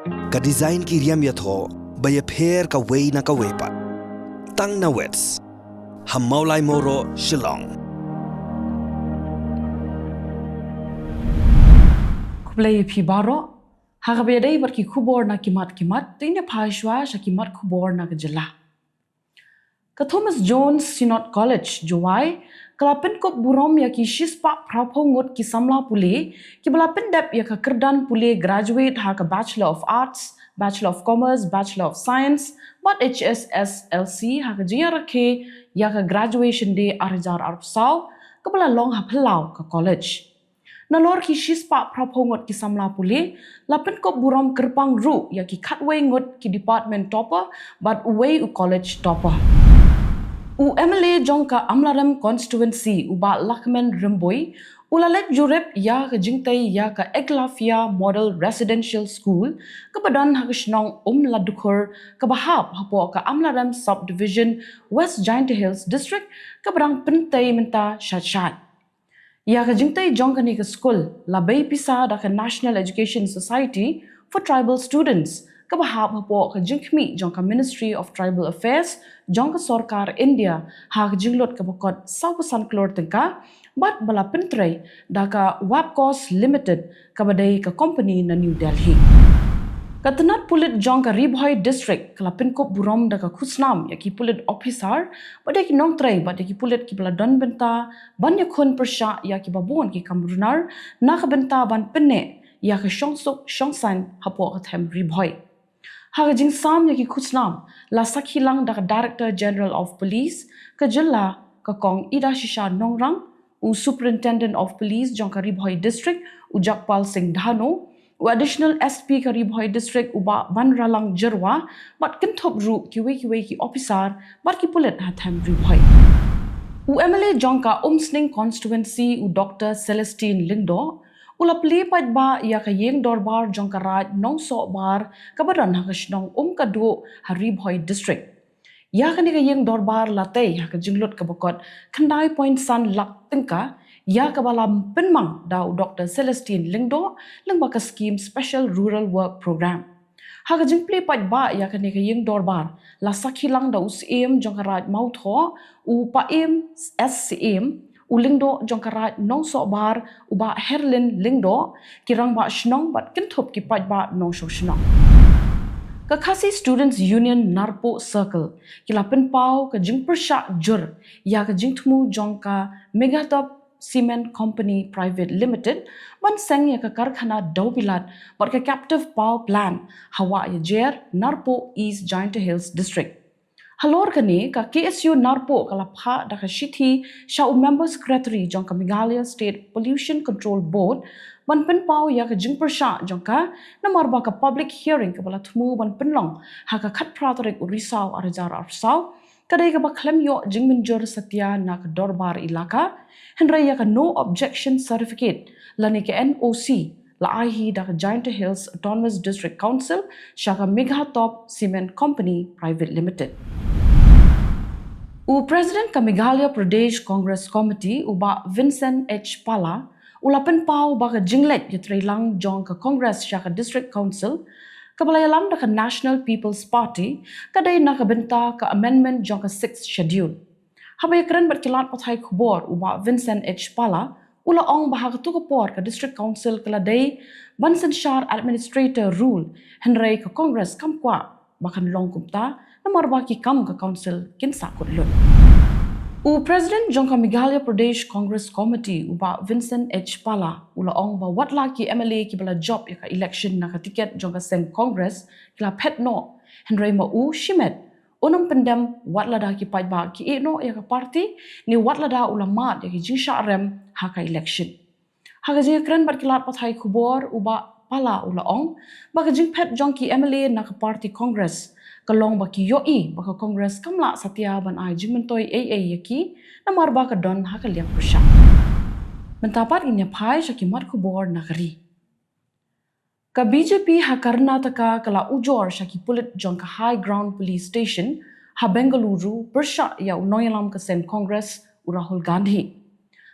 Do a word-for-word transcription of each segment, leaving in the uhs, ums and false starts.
Ka design ki riam ïathoh ba ïapher kawei na kawei pat. Tang na Wits ha Mawlai Mawroh, Shillong. Khublei ïa phi baroh. Ha kaba ïadei bad ki khubor na ki mat ki mat, te ngin ïa phai shuwa sha ki mat khubor na ka jylla. Ka Thomas Jones Synod College, Jowai, ka la pynkup burom ïa ki shispah phra phew ngut ki samla pule kiba la pyndep ïa ka kyrdan pule graduate ha ka Bachelor of Arts, Bachelor of Commerce, Bachelor of Science bad H S S L C ha ka jingïarakhe ïa ka Graduation Day ar hajar arphew saw kaba la long ha phyllaw ka college. Nalor ki shispah phra phew ngut ki samla pule, la pynkup burom kyrpang ruh ïa ki khatwei ngut ki department topper bad uwei u college topper. U M L A jong ka Amlarem Constituency, u Bah Lahkmen Rymbui, u la leit jurip ïa ka jingtei ïa ka Eklavya Model Residential School kaba don ha ka shnong Umladkhur kaba hap hapoh ka Amlarem Subdivision, West Jaintia Hills District, kaba dang pyntei mynta shaid shaid. Ïa ka jingtei jong kane ka skul la bei pisa da ka National Education Society for Tribal Students kaba hap hapoh ka jingkhmih jong ka Ministry of Tribal Affairs jong ka sorkar India ha ka jinglut kaba kot sawphew san klur tyngka bad ba la pyntrei da ka Wabcos Limited kaba dei ka company na New Delhi. Ka tnat pulit jong ka Ri Bhoi District ka la pynkup burom da ka khusnam ïa ki pulit officer bad ïa ki nongtrei bad ïa ki pulit kiba la don bynta ban ïakhun pyrshah ïa kiba bun ki kam runar na ka bynta ban pynneh ïa ka shongsuk shongsaiñ hapoh ka them Ri Bhoi. Ha ka jingsam ïa ki khusnam la sakhi lang da ka Director General of Police ka jylla, ka Kong Idashisha Nongrang, u Superintendent of Police jong ka Ri Bhoi District, u Jagpal Singh Dhano, u Additional S P ka Ri Bhoi District, u Bah Banralang Jyrwa, bad kynthup ruh kiwei kiwei ki officer bad ki pulit ha them Ri Bhoi. U M L A jong ka Umsning Constituency, u Doctor Celestine Lyngdoh, u la plie paidbah ïa ka ïing dorbar jong ka Raid Nongsohbar kaba don ha ka shnong Umkaduk ha Ri Bhoi District. Ïa kane ka ïing dorbar la tei ha ka jinglut kaba kot khyndai point san lak tyngka, ïa kaba la pynmang da u Doctor Celestine Lyngdoh lyngba ka skim Special Rural Work Programme. Ha ka jingplie paidbah ïa kane ka ïing dorbar la sakhi lang da u Syiem jong ka Raid Mawthoh, u Paiem S Syiem, u Lyngdoh jong ka Raid Nongsohbar, u Bah Herlin Lyngdoh, ki rangbah shnong bad kynthup ki paidbah nongshong shnong. Ka Khasi Students Union Narpuh Circle ki la pynpaw ka jingpyrshah jur ïa ka jingthmu jong ka Meghatop Cement Company Private Limited ban seng ïa ka karkhana dewbilat bad ka captive power plant ha Wahiajer, Narpuh, East Jaintia Hills District. Halor kane, ka K S U Narpuh ka la phah da ka shithi sha u Member Secretary jong ka Meghalaya State Pollution Control Board ban pynpaw ïa ka jingpyrshah jong ka, namar ba ka public hearing kaba la thmu ban pynlong ha ka khatphra tarik u Risaw ar hajar arphew saw ka dei kaba khlem ïoh jingmynjur satia na ka dorbar elaka, hynrei ïa ka No Objection Certificate lane ka N O C la ai hi da ka Jaintia Hills Autonomous District Council sha ka Meghatop Cement Company Private Limited. U President ka Meghalaya Pradesh Congress Committee, u Bah Vincent H Pala, u la pynpaw ba ka jingleit ïatreilang jong ka Congress sha ka District Council kaba la ïalam da ka National People's Party ka dei na ka bynta ka amendment jong ka Sixth Schedule. Haba ïakren bad ki lad pathai khubor, u Bah Vincent H Pala u la ong ba ha katu ka por ka District Council ka la dei ban synshar Administrator Rule, hynrei ka Congress kam kwah ba kan long kumta, namar ba ki kam ka Council kin sa kut lut. U President jong ka Meghalaya Pradesh Congress Committee, u Bah Vincent H Pala, u la ong ba wat la ki M L A kiba la jop ïa ka election na ka tiket jong ka seng Congress ki la phet noh, hynrei ma u shimet un ym pyndem wat lada ki paidbah ki ïeh noh ïa ka party, ne wat lada u la mad ïa ki jingshah rem ha ka election. Ha ka jingïakren bad ki lad pathai khubor, u Bah Pala u la ong ba ka jingphet jong ki M L A na ka party Congress ka long ba ki ïohi ba ka Congress kam lah satia ban ai jingmyntoi ei ei ïa ki, namar ba ka don ha ka liang pyrshah. Mynta pat ngin ïa phai sha ki mat khubor na ka ri. Ka B J P ha Karnataka ka la ujor sha ki pulit jong ka High Ground Police Station ha Bengaluru pyrshah ïa u nongïalam ka seng Congress, u Rahul Gandhi.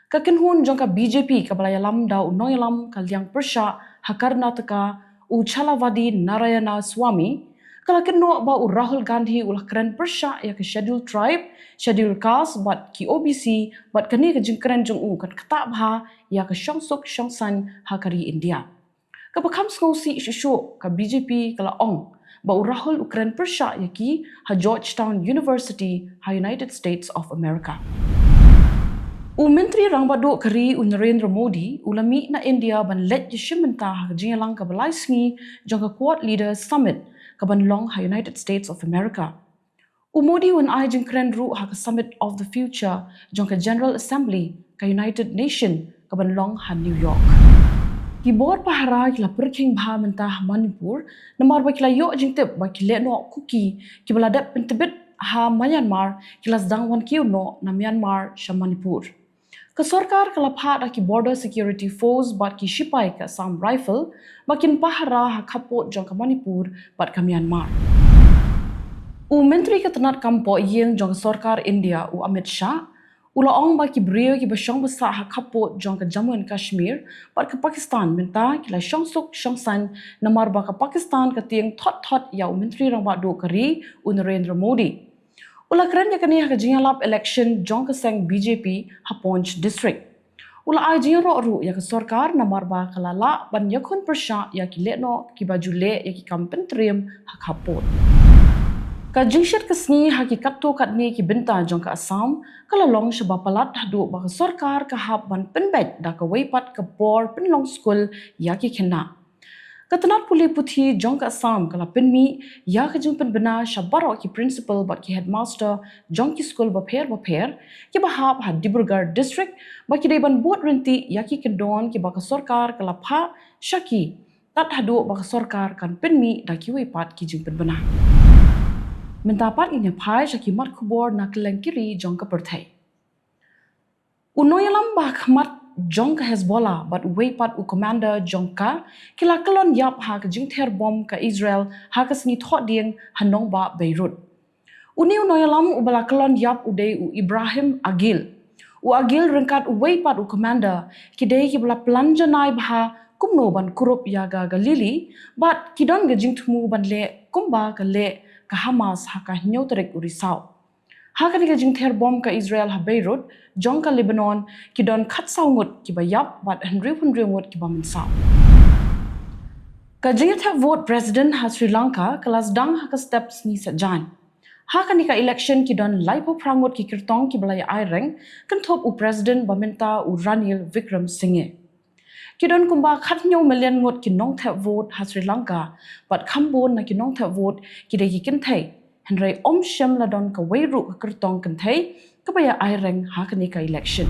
Ka kynhun jong ka B J P kaba la ïalam da u nongïalam ka liang pyrshah ha Karnataka, U Challavadi Narayanaswamy, ka la kynnoh ba u Rahul Gandhi u la kren pyrshah ïa ka Scheduled Tribe, Scheduled Caste bad ki O B C, bad kane ka jingkren jong u kan ktah bha ïa ka shongsuk shongsaiñ ha ka ri India. Kaba kham sngewsih shuh shuh, ka B J P ka la ong ba u Rahul u kren pyrshah ïa ki ha Georgetown University ha United States of America. U Myntri Rangbah Duh ka ri, u Narendra Modi, u la mih na India ban leit ïashim bynta ha ka jingïalang kaba lai sngi jong ka Quad Leaders Summit kaban long ha United States of America. U Modi un ai jingkren ruh ha ka Summit of the Future jong ka General Assembly ka United Nation kaban long ha New York. Ki bor pahara ki la pyrkhing bha mynta ha Manipur namar ba ki la ïoh jingtip ba ki lehnoh Kuki kiba la dep pyntbit ha Myanmar ki la sdang wan kiew noh na Myanmar sha Manipur. Ka sorkar ka la phah da ki Border Security Force bad ki shipai ka Assam Rifle ba kin pahara ha khappud jong ka Manipur bad ka Myanmar. U Myntri ka tnat kam poh ïing jong ka sorkar India, u Amit Shah, u la ong ba ki briew kiba shong ba sah ha khappud jong ka Jammu and Kashmir bad ka Pakistan mynta ki la shongsuk shongsaiñ namar ba ka Pakistan ka tieng thot thot ïa u Myntri Rangbah Duh ka ri, u Narendra Modi. U la kren ïa kane ha ka jingïalap election jong ka seng B J P ha Poonch District. U la ai jingïaroh ruh ïa ka sorkar namar ba ka la lah ban ïakhun pyrshah ïa ki lehnoh kiba ju leh ïa ki kam pyntriem ha khappud. Ka jingshit ka sngi ha ki katto katne ki bynta jong ka Assam ka la long shaba palat haduh ba ka sorkar ka hap ban pynbeit da kawei pat ka por pynlong skul ïa ki khynnah. Ka tnat pule puthi jong ka Assam ka la pynmih ïa ka jingpynbna sha baroh ki principal bad ki headmaster jong ki skul bapher bapher kiba hap ha Dibrugarh District ba ki dei ban bud ryntih ïa ki kyndon kiba ka sorkar ka la phah sha ki, tad haduh ba ka sorkar kan pynmih da kiwei pat ki jingpynbna. Mynta pat ngin ïa phai sha ki mat khubor na kylleng ki ri jong ka pyrthei. U nongïalam ba khmat jong ka Hezbollah bad uwei pat u commander jong ka ki la kyllon ïap ha ka jingther bom ka Israel ha ka sngi Thohdieng ha nongbah Beirut. Une u nongïalam uba la kyllon ïap u dei u Ibrahim Agil. U Agil ryngkat uwei pat u commander ki dei kiba la plan janai bha kumno ban kurup ïa ka Galili bad ki don ka jingthmu ban leh kumba ka leh ka Hamas ha ka hynñiew tarik u Risaw. Ha kane ka jingther bom ka Israel ha Beirut jong ka Lebanon ki don khatsaw ngut kiba ïap bad hynriew hynriew ngut kiba mynsaw. Ka jingïathep vote president ha Sri Lanka ka la sdang ha ka step sngi Saitjaiñ. Ha kane ka election ki don laiphew phra ngut ki kyrtong kiba la ïa aireng kynthup u president ba mynta u Ranil Wickremesinghe. Ki don kumba khathynñiew million ngut ki nongthep vote ha Sri Lanka bad kham bun na ki nongthep vote ki dei ki kynthei. Hynrei ym shym la don kawei ruh ka kyrtong kynthei kaba ïa aireng ha kane ka election.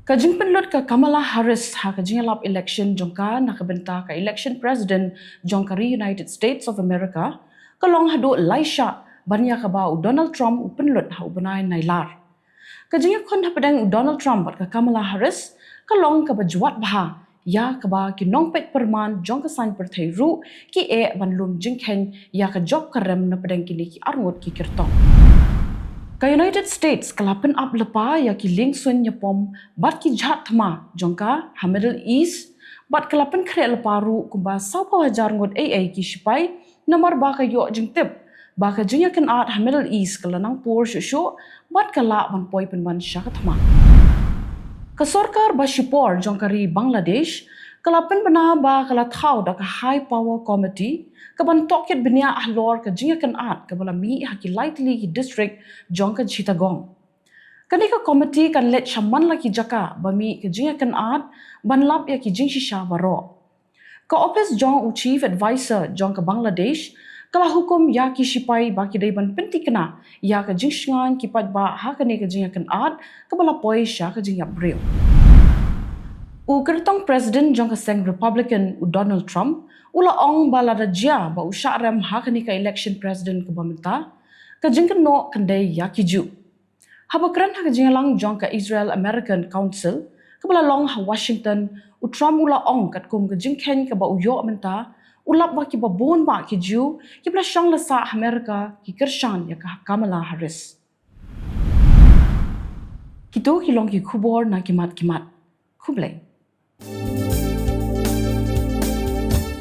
Ka jingpynlut ka Kamala Harris ha ka jingïalap election jong ka na ka bynta ka election president jong ka ri United States of America ka long haduh lai shah ban ïa kaba u Donald Trump u pynlut ha u bnai Nailar. Ka jingïakhun hapdeng u Donald Trump bad ka Kamala Harris ka long kaba jwat bha ïa kaba ki nongpeit pyrman jong ka saiñ pyrthei ruh ki eh ban lum jingkheiñ ïa ka jop ka rem napdeng kine ki arngut ki kyrtong. Ka United States ka la pynap lypa ïa ki liengsuiñ ïapom bad ki jhad thma jong ka ha Middle East bad ka la pynkhreh lypa ruh kumba sawphew hajar ngut ei ei ki shipai namar ba ka ïoh jingtip ba ka jingïakynad ha Middle East ka la nang pur shuh shuh bad ka lah ban poi pynban sha ka thma. Ka sorkar ba shipor jong ka ri Bangladesh ka la pynbna ba ka la thaw da ka High Power Committee kaban tohkit bniah halor ka jingïakynad kaba la mih ha ki lai tylli ki district jong ka Chittagong. Kane ka komiti kan leit sha man la ki jaka ba mih ka jingïakynad ban lap ïa ki jingshisha baroh. Ka ophis jong u Chief Adviser jong ka Bangladesh ka la hukum ïa ki shipai ba ki dei ban pynthikna ïa ka jingshngaiñ ki paidbah ha kane ka jingïakynad kaba la poi sha ka jingïap briew. U kyrtong president jong ka seng Republican, u Donald Trump, u la ong ba lada jia ba u shah rem ha kane ka election president kaba mynta, ka jingkynnoh kan dei ïa ki Jiw. Haba kren ha ka jingïalang jong ka Israel American Council kaba la long ha Washington, u Trump u la ong katkum ka jingkheiñ kaba u ïoh mynta, u lap ba kiba bun bah ki Jiw kiba la shong la sah ha Amerika ki kyrshan ïa ka Kamala Harris. Kito ki long ki khubor na ki mat ki mat. Khublei.